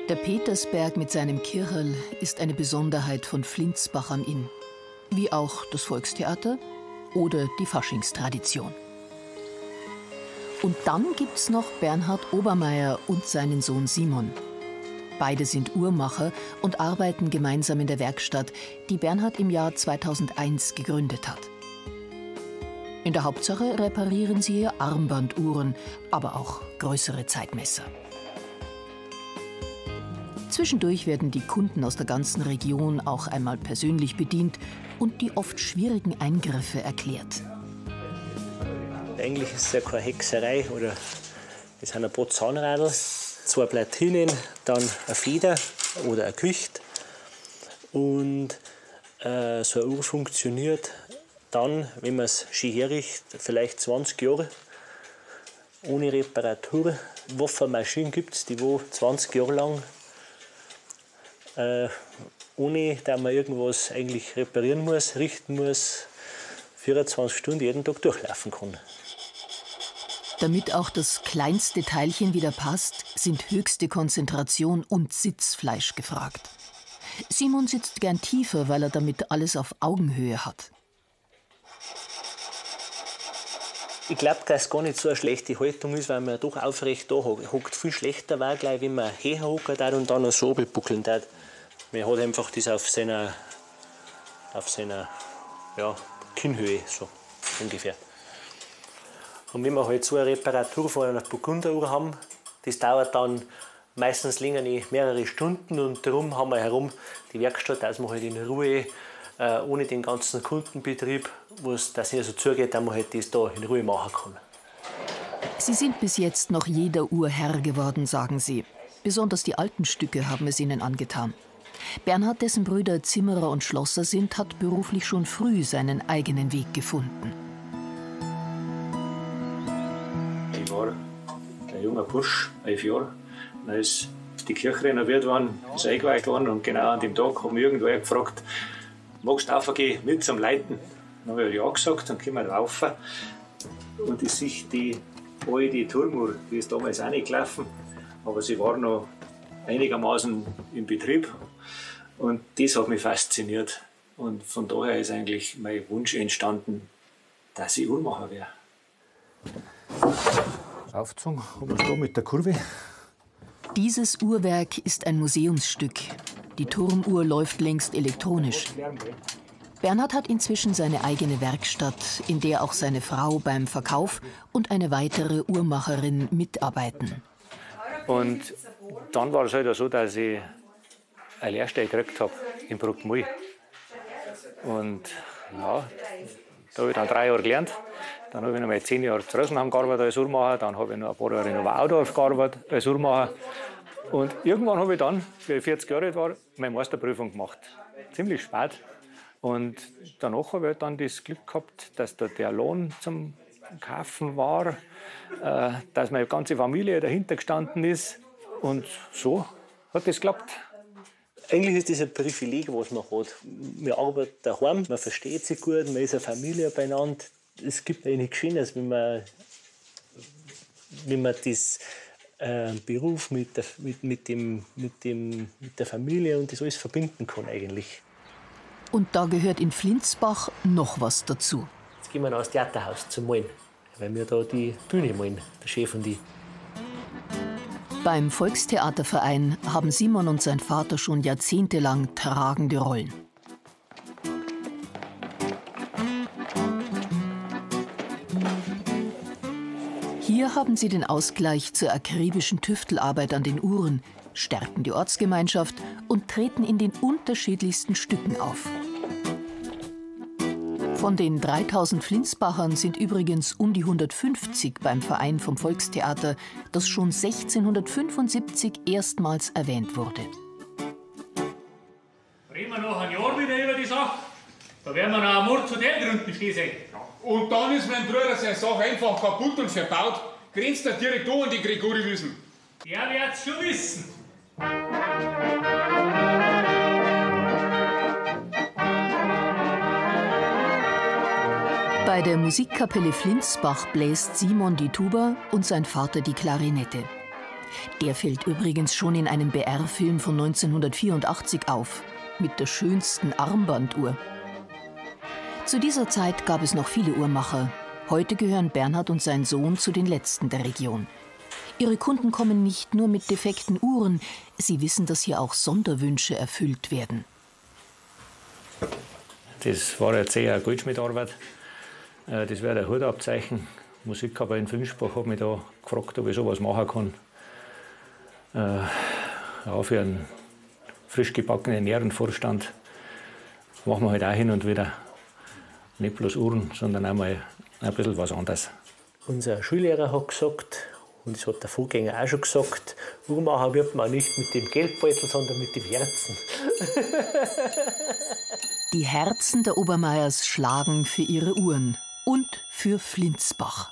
Der Petersberg mit seinem Kircherl ist eine Besonderheit von Flintsbach am Inn. Wie auch das Volkstheater oder die Faschingstradition. Und dann gibt's noch Bernhard Obermeier und seinen Sohn Simon. Beide sind Uhrmacher und arbeiten gemeinsam in der Werkstatt, die Bernhard im Jahr 2001 gegründet hat. In der Hauptsache reparieren sie hier Armbanduhren, aber auch größere Zeitmesser. Zwischendurch werden die Kunden aus der ganzen Region auch einmal persönlich bedient und die oft schwierigen Eingriffe erklärt. Eigentlich ist es ja keine Hexerei oder es sind ein paar Zahnradl, 2 Platinen, dann eine Feder oder ein Kücht. Und so eine Uhr funktioniert dann, wenn man es schön herrichtet, vielleicht 20 Jahre ohne Reparatur. Was für Maschinen gibt's, die wo 20 Jahre lang ohne dass man irgendwas eigentlich reparieren muss, richten muss, 24 Stunden jeden Tag durchlaufen kann. Damit auch das kleinste Teilchen wieder passt, sind höchste Konzentration und Sitzfleisch gefragt. Simon sitzt gern tiefer, weil er damit alles auf Augenhöhe hat. Ich glaub, dass es gar nicht so eine schlechte Haltung ist, weil man ja doch aufrecht da hockt. Viel schlechter war gleich, wenn man höher hockt und dann noch so runterbuckeln tät. Man hat einfach das auf seiner, ja, Kinnhöhe, so ungefähr. Und wenn wir halt so eine Reparatur von einer Burgunderuhr haben, das dauert dann meistens länger, nicht mehrere Stunden. Und darum haben wir herum die Werkstatt, dass man halt in Ruhe, ohne den ganzen Kundenbetrieb, wo es das nicht so zugeht, dass man halt das da in Ruhe machen kann. Sie sind bis jetzt noch jeder Uhr Herr geworden, sagen sie. Besonders die alten Stücke haben es ihnen angetan. Bernhard, dessen Brüder Zimmerer und Schlosser sind, hat beruflich schon früh seinen eigenen Weg gefunden. Ich war ein junger Bursch, 11 Jahre. Dann ist die Kirche renoviert worden, ist eingeweiht worden und genau an dem Tag hat mich irgendwer gefragt, magst du raufgehen mit zum Leiten? Dann habe ich ja gesagt, dann können wir rauf. Und ich sehe die alte Turmuhr, die ist damals auch nicht gelaufen, aber sie war noch einigermaßen im Betrieb. Und das hat mich fasziniert. Und von daher ist eigentlich mein Wunsch entstanden, dass ich Uhrmacher wäre. Aufgezogen haben wir da mit der Kurve. Dieses Uhrwerk ist ein Museumsstück. Die Turmuhr läuft längst elektronisch. Bernhard hat inzwischen seine eigene Werkstatt, in der auch seine Frau beim Verkauf und eine weitere Uhrmacherin mitarbeiten. Und dann war es halt auch so, dass ich eine Lehrstelle gekriegt hab in Bruckmühl. Und ja, da hab ich dann 3 Jahre gelernt. Dann hab ich noch mal 10 Jahre zu Rosenheim gearbeitet als Uhrmacher. Dann hab ich noch ein paar Jahre in Oberaudorf gearbeitet als Uhrmacher. Und irgendwann hab ich dann, wie ich 40 Jahre alt war, meine Meisterprüfung gemacht. Ziemlich spät. Und danach hab ich halt dann das Glück gehabt, dass da der Lohn zum Kaufen war, dass meine ganze Familie dahinter gestanden ist. Und so hat das geklappt. Eigentlich ist das ein Privileg, was man hat. Man arbeitet daheim, man versteht sich gut, man ist eine Familie beieinander. Es gibt eigentlich nichts Schöneres, wenn man das Beruf mit der Familie und das alles verbinden kann eigentlich. Und da gehört in Flintsbach noch was dazu. Jetzt gehen wir noch ins Theaterhaus zum Malen, weil wir da die Bühne malen, der Chef und ich. Beim Volkstheaterverein haben Simon und sein Vater schon jahrzehntelang tragende Rollen. Hier haben sie den Ausgleich zur akribischen Tüftelarbeit an den Uhren, stärken die Ortsgemeinschaft und treten in den unterschiedlichsten Stücken auf. Von den 3000 Flintsbachern sind übrigens um die 150 beim Verein vom Volkstheater, das schon 1675 erstmals erwähnt wurde. Reden wir noch ein Jahr wieder über die Sache, da werden wir noch ein Mord zu den Gründen stehen sehen. Und dann ist mein Bruder seine Sache einfach kaputt und verbaut, grenzt er direkt an die Gregoriwiesen. Der wird's schon wissen. Bei der Musikkapelle Flintsbach bläst Simon die Tuba und sein Vater die Klarinette. Der fällt übrigens schon in einem BR-Film von 1984 auf, mit der schönsten Armbanduhr. Zu dieser Zeit gab es noch viele Uhrmacher. Heute gehören Bernhard und sein Sohn zu den letzten der Region. Ihre Kunden kommen nicht nur mit defekten Uhren, sie wissen, dass hier auch Sonderwünsche erfüllt werden. Das war jetzt eher eine Goldschmiedarbeit. Das wäre der Hutabzeichen. Musikkapelle in Flintsbach hat mich da gefragt, ob ich sowas machen kann. Ja, für einen frisch gebackenen Ehrenvorstand machen wir halt auch hin und wieder nicht bloß Uhren, sondern auch mal ein bisschen was anderes. Unser Schullehrer hat gesagt, und das hat der Vorgänger auch schon gesagt, Uhrmacher wird man nicht mit dem Geldbeutel, sondern mit dem Herzen. Die Herzen der Obermeiers schlagen für ihre Uhren und für Flintsbach.